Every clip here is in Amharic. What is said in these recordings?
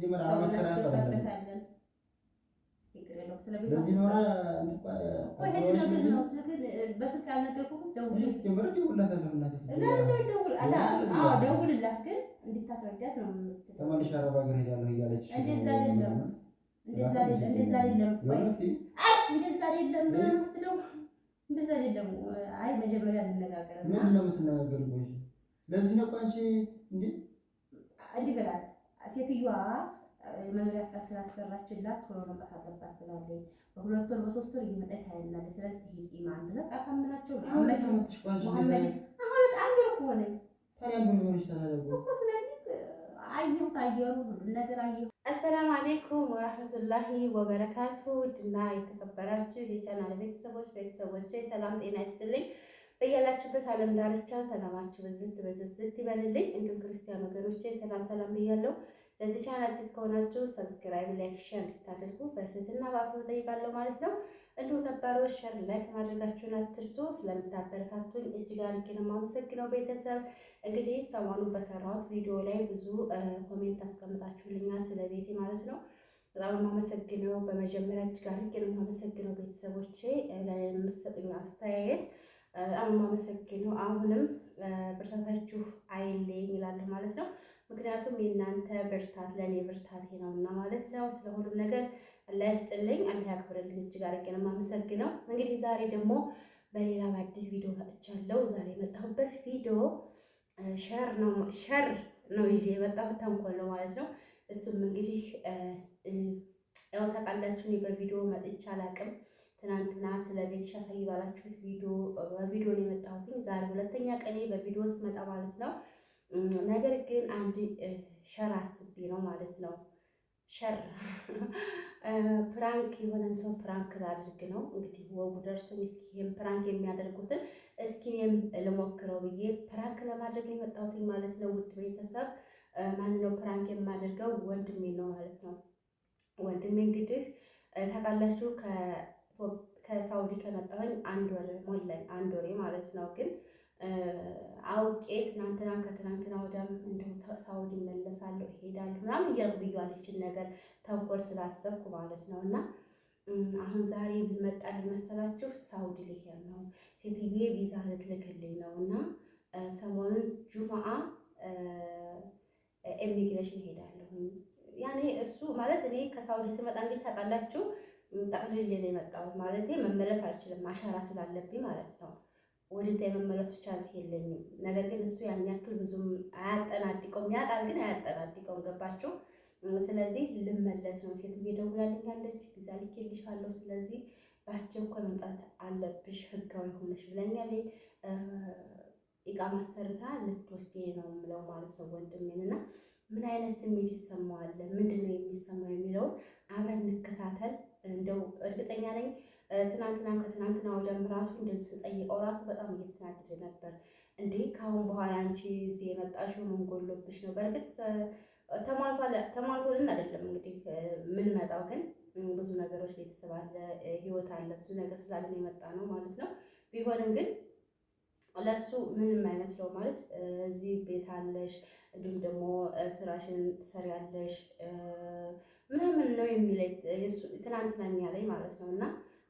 ሲጀመር አመከራት አይደለም። ለዚህ ነው በስልክ አልነገርኩህም። ሲጀመር ደውልላታለሁ። ደውልላት ግን እንድታስረዳት ነው የምትለው። ተመልሼ አረብ ሀገር ሄዳለሁ እያለች እንደዛ አይደለም፣ እንደዛ አይደለም፣ እንደዛ አይደለም የምትለው እንደዛ አይደለም። አይ መጀመሪያ እንነጋገር። ምንድን ነው የምትነጋገሪው? ለዚህ ነው እኮ አንቺ እንዴ እንዲህ በላት ሴትዮዋ የመኖሪያ ፍቃድ ስላሰራችላት ቶሎ መምጣት አለባት ብላለች። በ2 ወር በ3 ወር እየመጣች ታያናለች። ስለዚህ ትሄድ ኢማን ብለህ አሳምናቸው። አሁን አንድ ወር እኮ ሆነኝ እኮ ስለዚህ አየሁት፣ አየሩ ሁሉን ነገር አየሁ። السلام عليكم ورحمة الله وبركاته። ውድና የተከበራችሁ የቻናል ቤተሰቦች ቤተሰቦቼ ሰላም ጤና ይስጥልኝ። በያላችሁበት ዓለም ዳርቻ ሰላማችሁ ብዝት ብዝት ይበልልኝ። እንዲሁም ክርስቲያን ወገኖቼ ሰላም ሰላም ብያለሁ። ለዚህ ቻናል አዲስ ከሆናችሁ subscribe፣ like፣ share እንድታደርጉ በትህትና በአክብሮት እጠይቃለሁ ማለት ነው። እንዲሁም ነባሮች share፣ like ማድረጋችሁን አትርሱ። ስለምታበረታቱኝ እጅግ አድርጌ ነው የማመሰግነው። ቤተሰብ እንግዲህ ሰሞኑን በሰራሁት ቪዲዮ ላይ ብዙ comment አስቀምጣችሁልኛል ስለ ቤቴ ማለት ነው። በጣም የማመሰግነው በመጀመሪያ እጅግ አድርጌ ነው የማመሰግነው ቤተሰቦቼ ለምትሰጡኝ አስተያየት በጣም የማመሰግነው። አሁንም ብርታታችሁ አይለየኝ እላለሁ ማለት ነው። ምክንያቱም የእናንተ ብርታት ለእኔ ብርታቴ ነውና ማለት ነው። ስለ ሁሉም ነገር አላህ ይስጥልኝ፣ አላህ ያክብርልኝ። እጅግ አድርጌ ነው የማመሰግነው። እንግዲህ ዛሬ ደግሞ በሌላ በአዲስ ቪዲዮ መጥቻለሁ። ዛሬ የመጣሁበት ቪዲዮ ሸር ነው፣ ሸር ነው ይዤ የመጣሁት ተንኮል ነው ማለት ነው። እሱም እንግዲህ ያው ታውቃላችሁ እኔ በቪዲዮ መጥቼ አላቅም። ትናንትና ስለ ቤትሽ አሳይ ባላችሁት ቪዲዮ በቪዲዮ ነው የመጣሁት። ዛሬ ሁለተኛ ቀኔ በቪዲዮ ስመጣ ማለት ነው። ነገር ግን አንድ ሸር አስቤ ነው ማለት ነው። ሸር prank የሆነን ሰው prank ላድርግ ነው እንግዲህ ወጉ ደርሶኝ እስኪ ይሄን prank የሚያደርጉትን እስኪ እኔም ልሞክረው ብዬ prank ለማድረግ ነው የመጣሁት ማለት ነው። ውድ ቤተሰብ ማን ነው prank የማደርገው? ወንድሜ ነው ማለት ነው። ወንድሜ እንግዲህ ታውቃላችሁ ከሳውዲ ከመጣሁኝ አንድ ወር ሞላኝ፣ አንድ ወሬ ማለት ነው ግን አውቄ ትናንትናም ከትናንትና ወዲያም እንደው ሳውዲ እመለሳለሁ እሄዳለሁ ምናምን እያልኩ ብዬዋለሁ። ይችን ነገር ተንኮል ስላሰብኩ ማለት ነው። እና አሁን ዛሬ ብመጣልኝ መሰላችሁ ሳውዲ ልሄድ ነው፣ ሴትዬ ቪዛ ልትልክልኝ ነው። እና ሰሞኑን ጁምአ ኢሚግሬሽን እሄዳለሁ። ያኔ እሱ ማለት እኔ ከሳውዲ ስመጣ እንግዲህ ታውቃላችሁ ጠቅልዬ ነው የመጣሁት። ማለቴ መመለስ አልችልም አሻራ ስላለብኝ ማለት ነው። ወደዚያ የመመለሱ chance የለኝም። ነገር ግን እሱ ያን ያክል ብዙም አያጠናድቀውም፣ ያውቃል ግን አያጠናድቀውም። ገባችሁ? ስለዚህ ልመለስ ነው። ሴትዬ ደውላልኛለች፣ ቪዛ ልኬልሻለሁ፣ ስለዚህ በአስቸኳይ መምጣት አለብሽ ህጋዊ ሆነሽ ብለኛለች። ኢቃማ አሰርታ ልትወስዴ ነው የምለው ማለት ነው ወንድሜን እና ምን አይነት ስሜት ይሰማዋል፣ ምንድን ነው የሚሰማው የሚለውን አብረን እንከታተል። እንደው እርግጠኛ ነኝ ትናንትናም ከትናንትና ወዲያም ራሱ እንደዚህ ስጠይቀው ራሱ በጣም እየተናደደ ነበር። እንዴ ከአሁን በኋላ አንቺ እዚህ የመጣሽው ምን ጎሎብሽ ነው? በእርግጥ ተሟልቶልን አይደለም እንግዲህ የምንመጣው፣ ግን ብዙ ነገሮች ቤተሰብ አለ፣ ህይወት አለ፣ ብዙ ነገር ስላለን የመጣ ነው ማለት ነው። ቢሆንም ግን ለእሱ ምንም አይመስለው ማለት እዚህ ቤት አለሽ፣ እንዲሁም ደግሞ ስራሽን ትሰሪያለሽ ምናምን ነው የሚለኝ ትናንትና የሚያለኝ ማለት ነው እና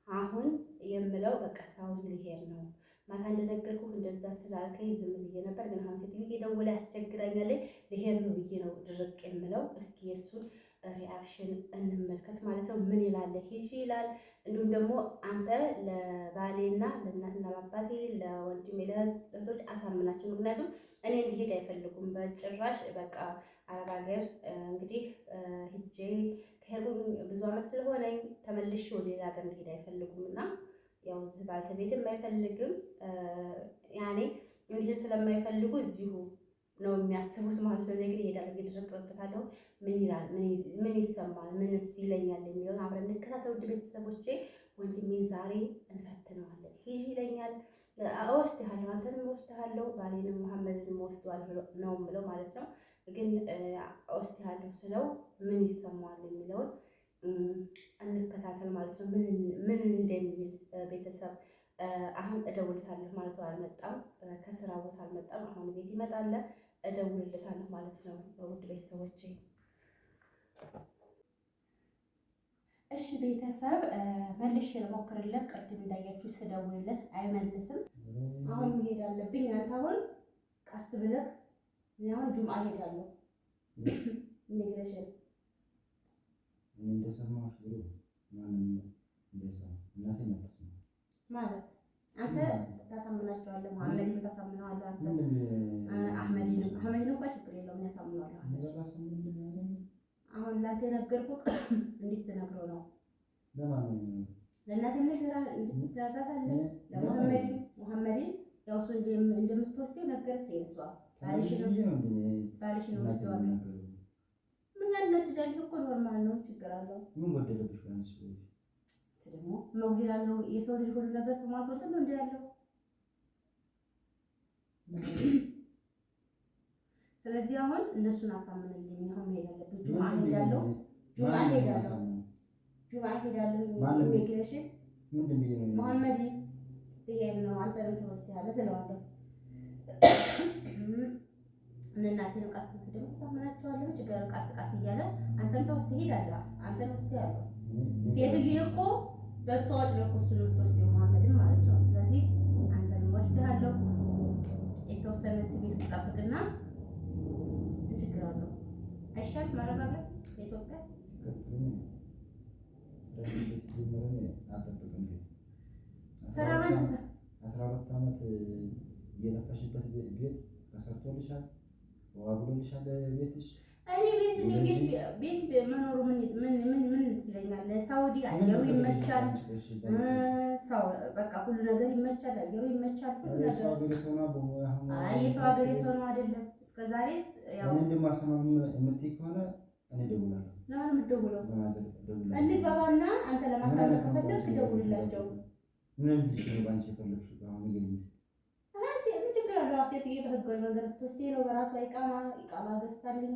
አሁን የምለው በቃ ሳውዲ ልሄድ ነው። ማታ እንደነገርኩህ እንደዛ ስላልከኝ ዝም ብዬ ነበር፣ ግን አሁን ሴትዮ ደውላ ያስቸግረኛል ልሄድ ነው ብዬ ነው ድርቅ የምለው። እስኪ የእሱን reaction እንመልከት ማለት ነው። ምን ይላል? ሂጂ ይላል። እንዲሁም ደግሞ አንተ ለባሌና ለእናትና ለአባቴ ለወንድሜ ለእህቶች አሳምናቸው። ምክንያቱም እኔ እንዲሄድ አይፈልጉም በጭራሽ። በቃ አረብ ሀገር እንግዲህ ሂጄ ከሄድኩኝ ብዙ ዓመት ስለሆነኝ ተመልሼ ወደ ሌላ ሀገር እንዲሄድ አይፈልጉም እና ያው እዚህ ባልተቤትም አይፈልግም ያኔ እንዲሄድ ስለማይፈልጉ እዚሁ ነው የሚያስቡት ማለት ነው። እኔ ግን እሄዳለሁ፣ እየደረቅበታለሁ። ምን ይላል፣ ምን ይሰማል፣ ምንስ ይለኛል የሚለውን አብረን እንከታተል። ውድ ቤተሰቦቼ ወንድሜን ዛሬ እንፈትነዋለን። ሂጂ ይለኛል፣ እወስድሃለሁ፣ አንተንም እወስድሃለሁ፣ ባሌንም መሐመድንም እወስደዋለሁ ነው የምለው ማለት ነው። ግን እወስድሃለሁ ስለው ምን ይሰማዋል የሚለውን እንከታተል ማለት ነው። ምን እንደሚል ቤተሰብ አሁን እደውልታለሁ ማለት ነው። አልመጣም፣ ከስራ ቦታ አልመጣም። አሁን ቤት ይመጣል፣ እደውልለታለሁ ማለት ነው። ውድ ቤተሰቦቼ እሺ ቤተሰብ መልሼ ልሞክርለት። ቅድም እንዳያችሁ ስደውልለት አይመልስም። አሁን መሄድ አለብኝ። አንተ አሁን ቀስ ብለህ እኔ አሁን ጁምአ እሄዳለሁ። ኢሚግሬሽን እንደሰማሁሽ ብሎ ማንም እንደሰማ እናቴም አትስማ ማለት አንተ ታሳምናቸዋለህ፣ መሐመድንም ታሳምነዋለህ። አንተ አህመድንም አህመድን እንኳን ችግር የለውም ያሳምነዋለሁ። አሁን ላንተ የነገርኩህ እንዴት ትነግረው ነው? ለእናትህ እንድትነግራታለህ፣ ለመሐመድን መሐመድን ያው እሱ እንደምትወስደው ነገረችኝ። እሷ ባልሽን ወስደዋለሁ። ምን ያናድዳል እኮ normal ነው፣ ችግር አለው? ምን ጎደለብሽ? ደግሞ መጉደል አለው። የሰው ልጅ ሁሉ ነገር ተሟልቶለት ነው እንደ ያለው። ስለዚህ አሁን እነሱን አሳምንልኝ። አሁን መሄድ አለብኝ። ጁምአ እሄዳለሁ፣ ጁምአ እሄዳለሁ፣ ጁምአ እሄዳለሁ። ኢሚግሬሽን መሐመድ ይሄን ነው አንተንም ትወስዳለህ ትለዋለሁ። እናቴንም ቀስ ደግሞ ታሳምናቸዋለሁ። ችግር ቀስ ቀስ እያለ አንተም ተው ትሄዳለህ። አንተን ወስደሃለሁ። ሴትዬ እኮ በእሷ ወጭ ነው እኮ እሱን የምትወስደው መሐመድን ማለት ነው። ስለዚህ አንተንም ወስደሃለሁ። የተወሰነ ሲቪል ትጠብቅና ችግር አለው አይሻልም? አረብ ሀገር ከኢትዮጵያ ስራህን 12 ዓመት እየለፋሽበት ቤት ተሰርቶልሻል፣ ዋብሎልሻል ቤትሽ። እኔ ቤት እኔ ቤት ቤት መኖሩ ምን ምን ምን ምን ትለኛለህ? ሳውዲ አየሩ ይመቻል፣ ሰው በቃ ሁሉ ነገር ይመቻል፣ አየሩ ይመቻል፣ ሁሉ ነገር። አይ የሰው ሀገር የሰው ነው አይደለም። እስከ ዛሬስ ያው እኔ እንደማሰማም የምትይ ከሆነ እኔ እደውላለሁ። ለማን የምትደውለው? እንግባባና አንተ ለማሳመን ከፈለግህ ደውልላቸው። ምን እንድልሽ ነው በአንቺ የፈለግሽው? አሁን ንገሪኝ እስኪ። ምን ችግር አለው? ሴትዬ በህጋዊ መንገድ ብትወስደኝ ነው። በራሷ ኢቃማ ኢቃማ ገዝታልኝ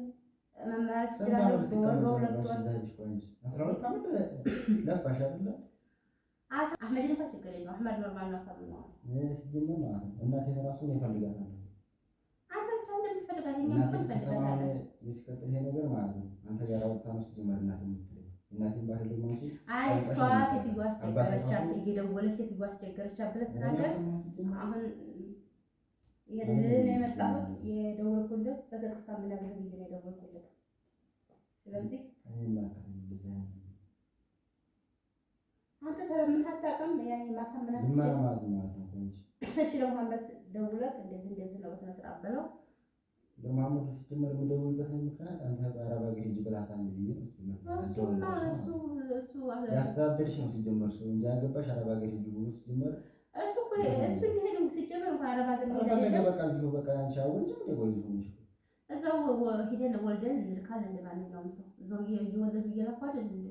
መመራት ትችላለች። በወር በሁለት ወር 12 ዓመት ለፋሽ አይደለ? አህመድን እንኳን ችግር የለውም። አህመድ normal ነው፣ አሳምነዋለሁ። ሲጀመር ማለት ነው እናቴን እራሱ እኔ እፈልጋታለሁ። አንተ ብቻ እንደምትፈልጋት እኛም እናቴ እኮ ብትሰማ አሁን እንፈልጋታለን። ሲቀጥል ይሄ ነገር ማለት ነው አንተ ጋር አውጥታ ነው ሲጀመር እናቴ የምትለኝ። እናቴን ባህል ደግሞ እንጂ አይ እሷ ሴትዮዋ አስቸገረቻት፣ እየደወለ ሴትዮዋ አስቸገረቻት ብለህ ተናገር። አሁን ይሄንን የመጣሁት የደወልኩልህ በስልክ እስከምነግርህ ብዬ ነው የደወልኩልህ። ስለዚህ አንተ ተለምነህ አታውቅም። ያኔ ማሳመን ልመና ማለት ነው ማለት ነው እኮ እንጂ። እሺ ለመሐመድ ደውለህ እንደዚህ እንደዚህ ነው በስነ ስርዓት በለው። ለመሐመድ ሲጀመር የምደውልበት ምክንያት አንተ በአረብ ሀገር ሂጂ ብለሃታል ብዬ ነው። ሲጀመር እሱማ እሱ እሱ ያስተዳደርሽ ነው ሲጀመር ሰው እንጂ ያገባሽ አረብ ሀገር ሂጂ ብሎ ሲጀመር እሱ እኮ እሱ እንዲሄድ ሲጀመር እንኳን አረብ ሀገር መሄድ ፈለገ አይደለም በቃ እዚሁ በቃ አንቺ አሁን ዝም ብለሽ ቆይ እዚሁ ነሽ። እዛው ሂደን ወልደን እንልካለን። እንደማንኛውም ሰው እዛው እየወለዱ እየላኩ አይደል እንዴ?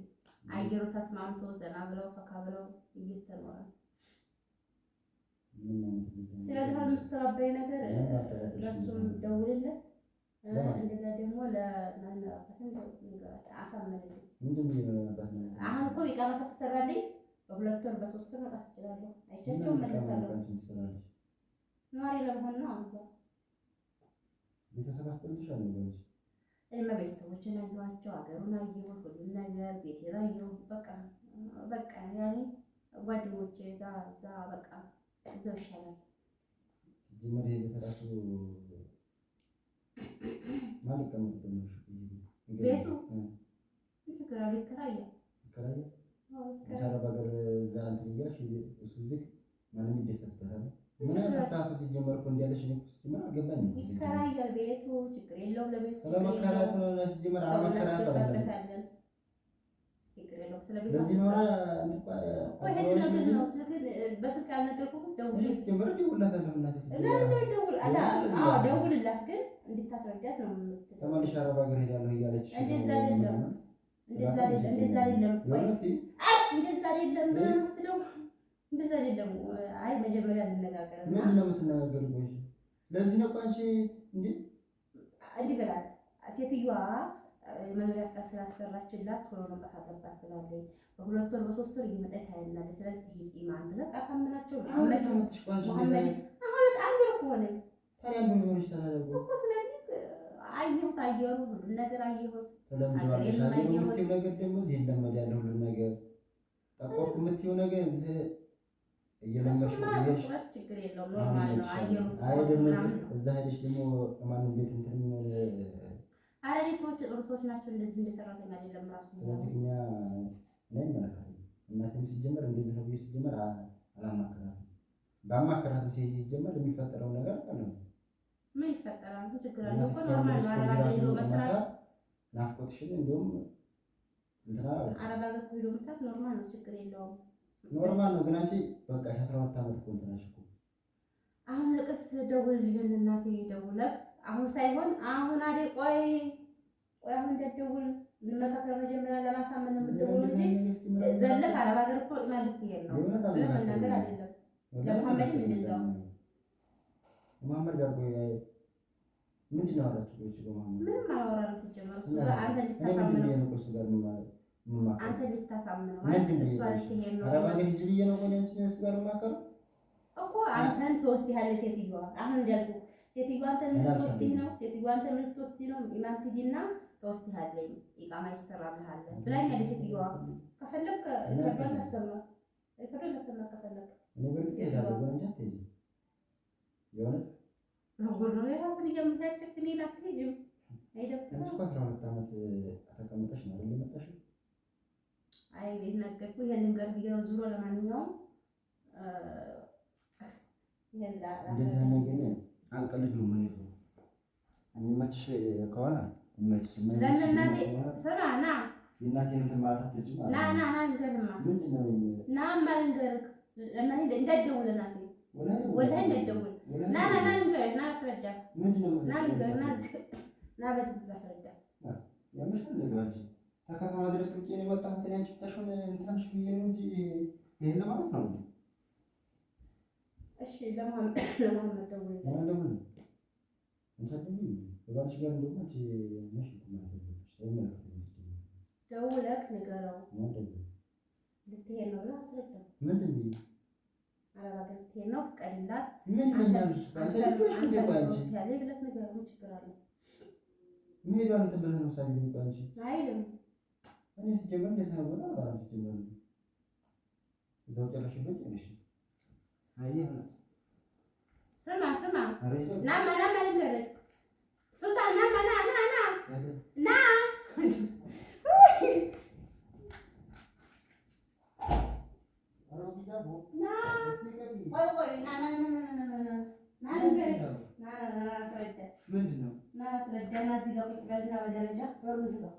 አየሩ ተስማምቶ ዘና ብለው ፈካ ብለው እየተኖረ ነው። ምን አይነት እንደዚህ አይነት ስለዚህ አሁን የምትተባበሪ ነገር ምንም አልተባበርሽም። ለእሱም ደውልለት፣ ለማን? እንደዛ ደግሞ ለናናባትም አሳምንልኝ። ምንድን ነው የሆነባት ነገር? አሁን እኮ ኢቃማ ከተሰራልኝ በሁለት ወር በሶስት ወር መውጣት እችላለሁ። አይቻቸው ምን እመለሳለሁ። አንቺ ትሰራለሽ? ነዋሪ ለመሆን ነው አሁን እዛ። ቤተሰብ አስጠልቶሻል እንዴ አንቺ? እኔማ ቤተሰቦችን አየኋቸው፣ ሀገሩን አየሁ፣ ሁሉን ነገር ቤቴን አየሁ። በቃ በቃ ያኔ ጓደኞቼ እዛ እዛ በቃ እዛው ይሻላል። ሲጀመር ይሄ ቤት እራሱ ማን ሊቀመጥበት ነው? እሺ ይሄ ቤት? ቤቱ? እ ምን ችግር አለው? ይከራያል። ይከራያል? አዎ አንቺ ይከራያል። አረብ ሀገር እዛ እንትን እያልሽ እሱ ዝግ ማንም ይደሰትበታል። ምን አይነት አስተሳሰብ ሲጀመር እኮ እንዲያለሽ እኔ እኮ ሲጀመር አልገባኝም። ይከራያል ቤቱ፣ ችግር የለውም። ለቤቱ ስለ ችግር መከራየት የለውም። ነው ሲጀመር ሰው አለመከራየት አይደለም። እናስገባበታለን። ችግር የለውም። ስለ ቤቱ ለዚህ ነው አትሰብ። እንትን እኮ እኮ ይሄን ነገር ነው ስልክ በስልክ አልነገርኩህም። እኔ ደውል ሲጀመር እደውልላታለሁ እናቴ እና ሲጀመር ደውል አላ አዎ ደውልላት፣ ግን እንድታስረዳት ነው የምትለው። ተመልሼ አረብ ሀገር ሄዳለሁ እያለች ነው እንደዛ አይደለም። ምናምን። እንደዛ አይደለም፣ እንደዛ አይደለም። ቆይ የእውነት ይሄ አይ እንደዛ አይደለም የምትለው እንደዛ አይደለም። አይ መጀመሪያ እንነጋገርና ምንድን ነው የምትነጋገሪው? ቆይ ለዚህ ነው እኮ አንቺ እንዴ እንዲህ በላት። ሴትዮዋ መኖሪያ ፍቃድ ስላሰራችላት ቶሎ መምጣት አለባት ብላለች። በሁለት ወር በሶስት ወር እየመጣች ታያናለች። ስለዚህ ትሄድ ኢማን ብለህ አሳምናቸው። አሁን መሐመድ ተመትሽ እኮ አንቺ መሐመድ እንደዛ አሁን አንድ ወር እኮ ሆነኝ ታዲያ ምን ሆነሽ ታደርጉ እኮ። ስለዚህ አየሁት፣ አየሩ ሁሉን ነገር አየሁት። ተለምጄዋለሽ። አገሬንም አየሩ አየሁት። የምትይው ነገር ደግሞ እዚህ ይለመዳል ሁሉም ነገር። ጠቆርኩ የምትይው ነገር እዚህ እየለመድሽ ነው። ችግር የለውም normal ነው። አየሩ እዛ ሄደሽ ደግሞ ማንም ቤት እንትን ኧረ እኔ ሰዎች ጥሩ ሰዎች ናቸው። እንደዚህ እንደ ሰራተኛ አይደለም ራሱ። ስለዚህ እኛ እኔ አይመለከተኝም። እናቴም ሲጀመር እንደዚህ ነው ብዬ ሲጀመር አላማከራትም። ባማከራትም ሲጀመር የሚፈጠረው ነገር አለ። ምን ይፈጠራል? ችግር አለ እኮ normal ነው። አረብ ሀገር ሄዶ መስራት ናፍቆትሽን እንደውም እንትና አረብ ሀገር ሄዶ መስራት normal ነው። ችግር የለውም። normal ነው። ግን አንቺ በቃ 12 ዓመት እኮ እንትናሽ እኮ አሁን ልቅስ ደውልልን እናቴ ደውለህ አሁን ሳይሆን አሁን አይደል? ቆይ ቆይ አሁን እንዳትደውል እንመካከር መጀመሪያ ለማሳመን ነው የምትደውለው እንጂ ዘለህ አረብ ሀገር እኮ ኢማን ልትሄድ ነው ብለህ መናገር አይደለም። ለመሐመድም እንደዛው መሐመድ ጋር ቆይ ምንድን ነው አላችሁ? ቆይ ምንም አላወራንም። ሲጀመር እሱ ጋር አንተ ልታሳምነው አንተ ልታሳምነው ማለት እሷ ልትሄድ ነው አረብ ሀገር ሂጂ ብዬ ነው ቆይ አንቺ እሱ ጋር የማከረው እኮ አንተን ትወስድሃለች ሴትዮዋ። አሁን እንዳልኩህ ሴትዮዋ አንተን ልትወስድህ ነው። ሴትዮዋ አንተን ልትወስድህ ነው። ኢማን ትሂድና ትወስድሃለች፣ ኢቃማ ይሰራልሃል ብላኛለች ሴትዮዋ። ከፈለክ record ኡን ላሰማ፣ record ኡን ላሰማ ከፈለክ። እኔ በእርግጥ እሄዳለሁ፣ ግን አንቺ አትሄጂም። የእውነት ጉድ ነው የራስን እያመቻቸህ እኔን አትሄጂም። አይደብርም? አንቺ እኮ 12 ዓመት ተቀምጠሽ ነው አይደል የመጣሽው? አይ እንዴት ነገርኩህ፣ ይሄን ልንገርህ ብዬሽ ነው። ዙሮ ለማንኛውም እንደዚህ ነገር አንቀልዱም። የሚመችሽ ከሆነ ይመችሽ። ለእናቴ ስማ፣ ና የእናቴን እንትን ማለት አትችይም። ና ና ና ልንገርህማ፣ ናማ ልንገርህ፣ ለእናቴ እንዳትደውል፣ ለእናቴ ወላሂ እንዳትደውል። ና ና ና ልንገርህ፣ ና ላስረዳህ፣ ና ልንገርህ፣ ና ና በደንብ ላስረዳህ። ያምሻል ነገር አንቺ ከከተማ ድረስ ርቄ ነው የመጣሁት እኔ አንቺ ብቻሽን እንትናሽ ብዬ ነው እንጂ ይሄን ለማለት ነው እንዴ? እሺ ለመሐመድ ደውል። በባልሽ ጋር እንደውም አንቺ ነሽ እንትን ማለት ያለብሽ። አይመለከተኝም። ደውለህ ንገረው ልትሄድ ነው ብለህ አስረዳው። ምንድን ነው አረብ ሀገር ልትሄድ ነው ፍቀድላት። ምን ይለኛል እሱ? አንቺ ልጅ እንደ ቆይ አንቺ ትወስድሃለች ብለህ ንገረው። ምን ችግር አለው? መሄዷን እንትን ብለህ ነው ሳቢ ቆይ አንቺ አይልም። እኔ ሲጀመር እንደዚህ ነው ብለህ አላወራም። ሲጀመር እዛው ጨረሽበት ጨረሽ። አየህ ስማ ስማ፣ ናማ ናማ ልንገርህ ሱልጣን፣ ናማ ና ና ና ና ና ቆይ ቆይ ና ና ና ና ና ልንገርህ፣ ና ና ና አስረዳህ። ምንድን ነው? ና አስረዳህ። ና እዚህ ጋር ቁጭ በልና በደረጃ በሩን ዝጋው።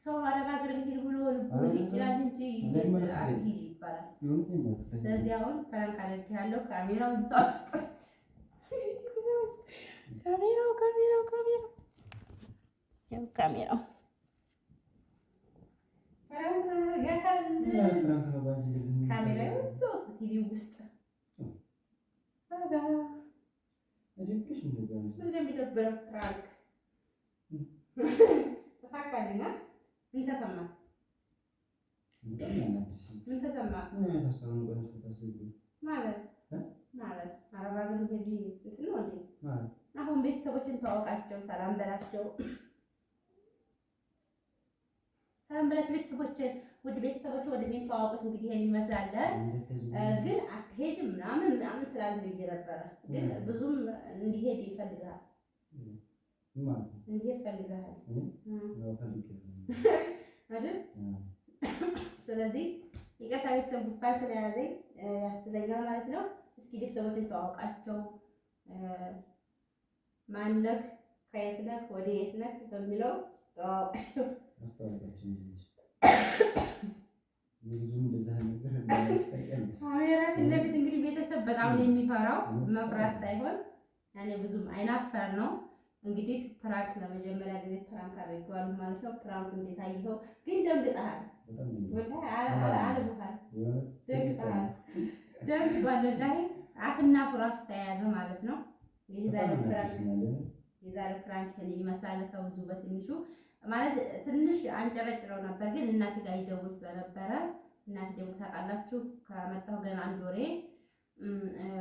ሰው አረብ ሀገር ልሂድ ብሎ ልቡ ይችላል እንጂ አትሂጂ ይባላል። ስለዚህ አሁን prank አድርጌሃለሁ። ካሜራው እዛ ውስጥ ካሜራው ካሜራው ካሜራው ያው ካሜራው prank አድርጌሃለሁ። ካሜራው እዛ ውስጥ ቲቪ ውስጥ እንደሚደብር prank ተሳካልኝ። ምን ተሰማህ? ምን ተሰማህ? ማለት ማለት አረብ ሀገር ሄጂ እንትን ነው እንዴ? አሁን ቤተሰቦችን ተዋወቃቸው፣ ሰላም በላቸው፣ ሰላም በላቸው ቤተሰቦችን፣ ውድ ቤተሰቦች ወደ ቤት ተዋወቁት። እንግዲህ ይሄን ይመስላል። ግን አትሄጂም ምናምን ምናምን ትላለህ ብዬ ነበረ። ግን ብዙም እንዲሄድ ይፈልጋል እንዲሄድ ፈልገሃል አይደል? ስለዚህ ይቅርታ ቤተሰብ ጉንፋን ስለያዘኝ ያስለኛል ማለት ነው። እስኪ ቤተሰቦችን ተዋውቃቸው፣ ማነክ፣ ከየት ነህ፣ ወደ የት ነህ በሚለው ተዋውቃቸው። ካሜራ ፊት ለፊት እንግዲህ ቤተሰብ በጣም ነው የሚፈራው። መፍራት ሳይሆን ያኔ ብዙም አይናፈር ነው። እንግዲህ prank ለመጀመሪያ ጊዜ prank አድርጌዋለሁ ማለት ነው። prank ኡ እንዴት አየኸው? ግን ደንግጠሃል፣ አልቦሃል፣ ደንግጠሃል፣ ደንግጧል። ወላሂ አፍና ፍራሽ ተያያዘ ማለት ነው። የዛሬው prank ይመስላል ከብዙ በትንሹ ማለት ትንሽ አንጨረጭረው ነበር፣ ግን እናቴ ጋር ይደውል ስለነበረ እናቴ ደግሞ ታውቃላችሁ ከመጣሁ ገና አንድ ወሬ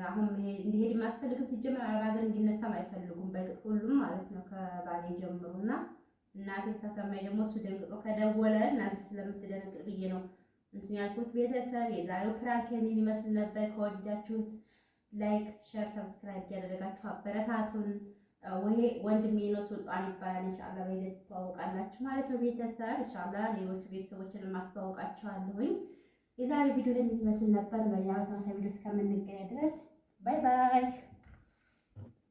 አሁን እንዲሄድ የማትፈልግም ሲጀመር አረብ ሀገር እንዲነሳም አይፈልጉም። በእርግጥ ሁሉም ማለት ነው ከባሌ ጀምሮና እናቴ ከሰማኝ ደግሞ እሱ ደንግጦ ከደወለ እናቴ ስለምትደነግጥ ብዬ ነው እንትን ያልኩት። ቤተሰብ የዛሬው prank ይህንን ይመስል ነበር። ከወደዳችሁት like፣ share፣ subscribe እያደረጋችሁ አበረታቱን። ይሄ ወንድሜ ነው ሱልጣን ይባላል። ኢንሻአላህ በሂደት ትተዋወቃላችሁ ማለት ነው ቤተሰብ። ኢንሻአላህ ሌሎቹ ቤተሰቦችን ማስተዋወቃችኋለሁኝ። የዛሬ ቪዲዮ ይህንን ይመስል ነበር። በሌላ ተመሳሳይ ቪዲዮ እስከምንገናኝ ድረስ bye bye።